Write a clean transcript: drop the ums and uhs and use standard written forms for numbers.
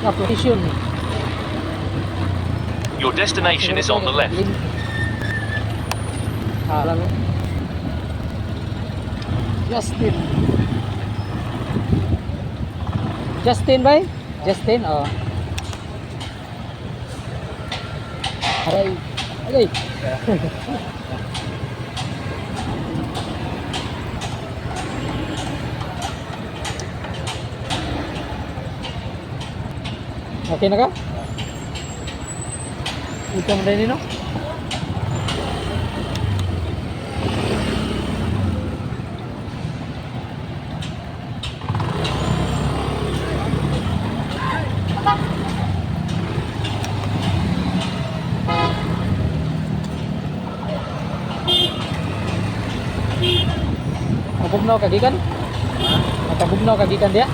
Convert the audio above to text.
Pick up location. Your destination is on the left. Ah, lalo. Justin. Justin bay? Justin, oh. Aray. Aray. Okay na ka? Ito mo din, no? Mabugnaw ka gikan? Makabugnaw ka gikan diya?